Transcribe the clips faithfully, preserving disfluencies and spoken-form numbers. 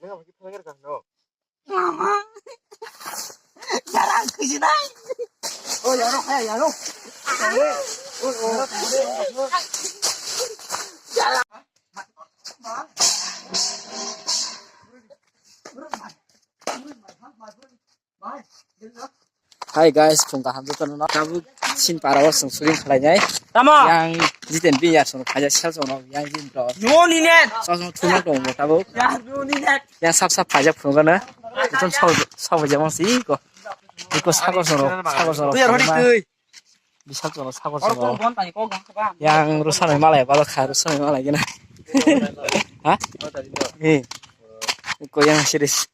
Hi guys, phung kaham jotono no. Tabuk sin para o song shooting khlai nai. Tamo? Yang Jiten bin ya song khaja sel song yang Jin bro. No ni net. So song thuma tong bo tabuk. Ya no ni net. Yang sap sap khaja phung kana. Itum so so jamang si ko. Iko sago soro, sago soro. Tuya rodi tui. Bisal soro sago soro. Bon tani ko gam kaba. Yang rusa nai malai balo kha rusa nai malai gina. Ha? Eh. Ko yang serius.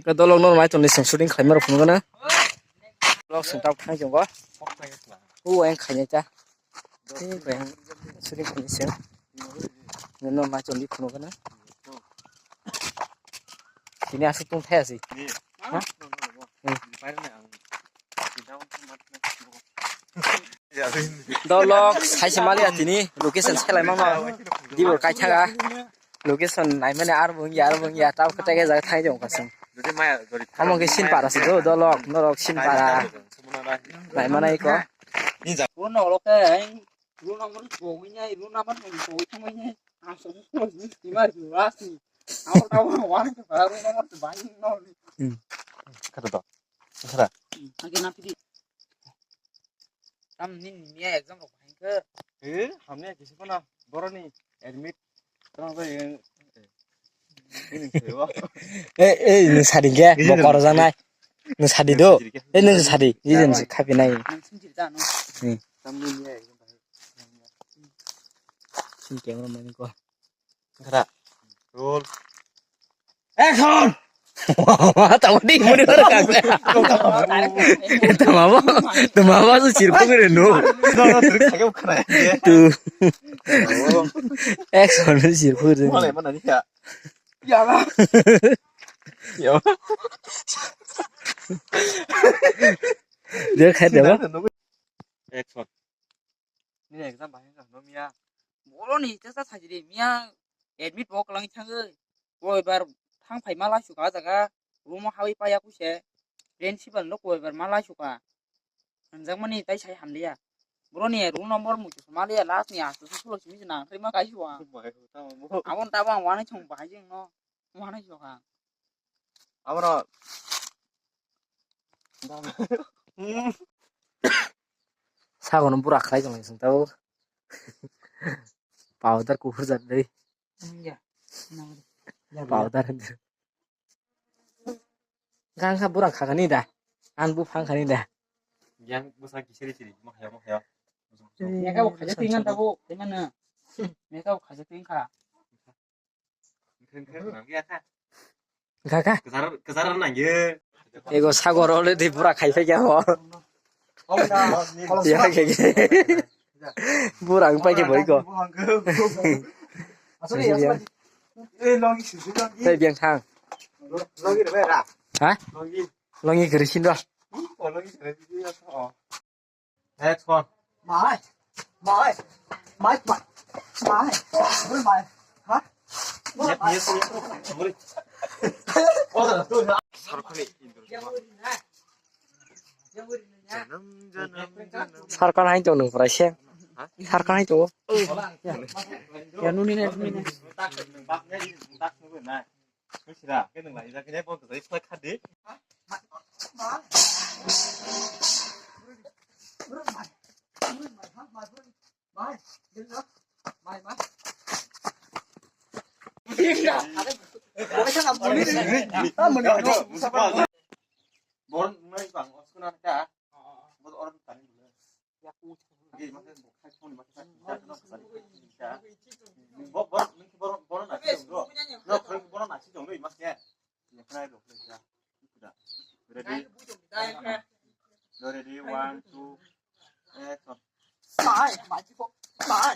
Ke dolok nor mai toni song shooting khlai maro phunukana. Dolok song tap thang jong go. U yang khaini ta. Ni bayang shooting khlai seng. Nor mai toni phunukana. Tini asuk tung thaya si. Ha? Dolok saise mali atini location selai mama. Dibor kaithaga. Location naimani ar bung ya, ar bung ya, tau kete ke jaga thai jong kasing. Amo ke sin para si do, dolok, norok sin para. Naimana iko. Ni ja. Ko norok ke, ai, ru number ko winya, ru number ko thang winya. Aso ko ni ma ru asi. Amo tau wan ke para ru number to bai no. Hmm. Kata to. Sara. Ake na pidi. Tam nin miya exam rok bahai ke. Eh, hamne kisi ko na. Boroni admit. Tang bai. Eh, eh, ni sadi ke, bokor janai. Ni sadi do. Eh, ni sadi. Ni jen si khapi nai. Nang sim jir jano. Hmm. Tam nin miya exam bahai. Sim camera man ko. Khara. Roll. Action! Tamo di muni ora kang. Tamo, tamo su sirko gere no. No, no, trick thake khara. Tu. Action sirko gere. Male mana ni ya. Ya ba. Ya ba. Dia khai dia ba. Action. Nini exam bahai wngkha hwnwi miya. Bolo ni tesa sajri miya admit bo kwlangwi thangwi. Bo ebar thang phai ma laisukha ah jaga room o hawi paiya kuise. Principal no koi ebar ma laisukha. Hanjakmani tai sai hamliya. Boroni roll number muitu sumaliya last ni asto sulo simi nang thai ma kaisua. Abon tabang wani chung bahai jeng no. Wani sokha. Aboro. Sagono bura khlai tonglaising tao. Powder kuphur jat dei. Ya. Powder. Gangsa bura khagani da. An bu phang khani da. Yang busa kisiri siri ma khaya ma khaya. Meka bo khaja tingan tabo, tingan na. Meka bo khaja tingkha. Kaka. Ego sagor ole di pura khai phai kya ho. Ya ke ke. Pura ang pai ke boi ko. Tei biang thang. Ha? Longi kiri sin do. Next one. Mai. Mai. Mai. Mai. Mai. Mai. Ha? Yes, yes, yes. Sorry. Sarkani. Janam, janam, janam. Sarkan hai tong nung pura se. Ha? Sarkan hai tong. Ya nuni ne, nuni ne. Sira, khe nwng lai jak khe bo kwchai slai kha di. Bon nai bang oskuna ta. Bo or tani. Ready? Ready, one, two, action. Mai, mai, mai.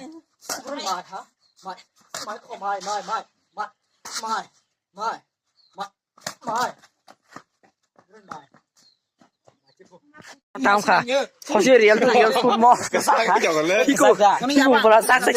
Mai, ha? Mai, mai, oh, mai, mai, mai. Mai, mai, mai. Mai. Mai. Tang kha. Sosi real to real shoot mo. Hiko. Hiko pura sak sak.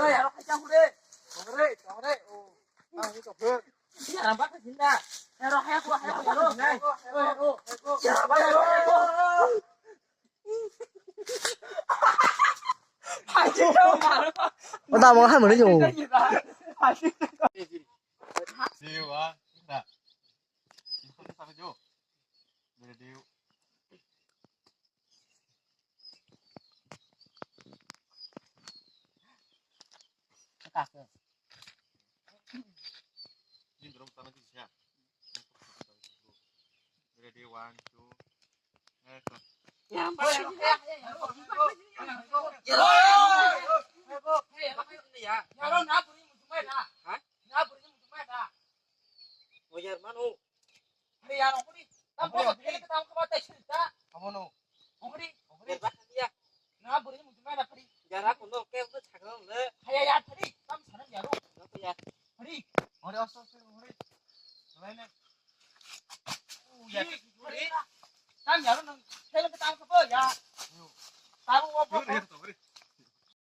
Oi, aro khai chang khude. Tongre, tongre. O. Ang ni tongre. Yara ba khasinda. Yara haya ko, haya ko, yara. Haya ko, haya ko. Yara ba, yara, yara. Hai chang khude. O da mo hai mo ni yo. Hai chang khude. Siwa, na. Info ni sabe jo. Mere diu. Jin drum sana di siya. Ready, one, two, action. Oh, yar, mano. Hari ya, ongkuri. Tam ko, ongkuri. Tam ko, tam ko, tai suri ta. Abono. Ongkuri. Ongkuri. Berbat dia. Na, buri mu mai na pari. Jara kono ke bu thakang le. Haya ya, pari. Tam sana ya ro. Apa ya? Pari. Ore oso se ore. Lai ne. Oh, ya. Pari. Tam ya ro nang. Hello, tam ko ya. Yo. Taru wo. Yo, yo.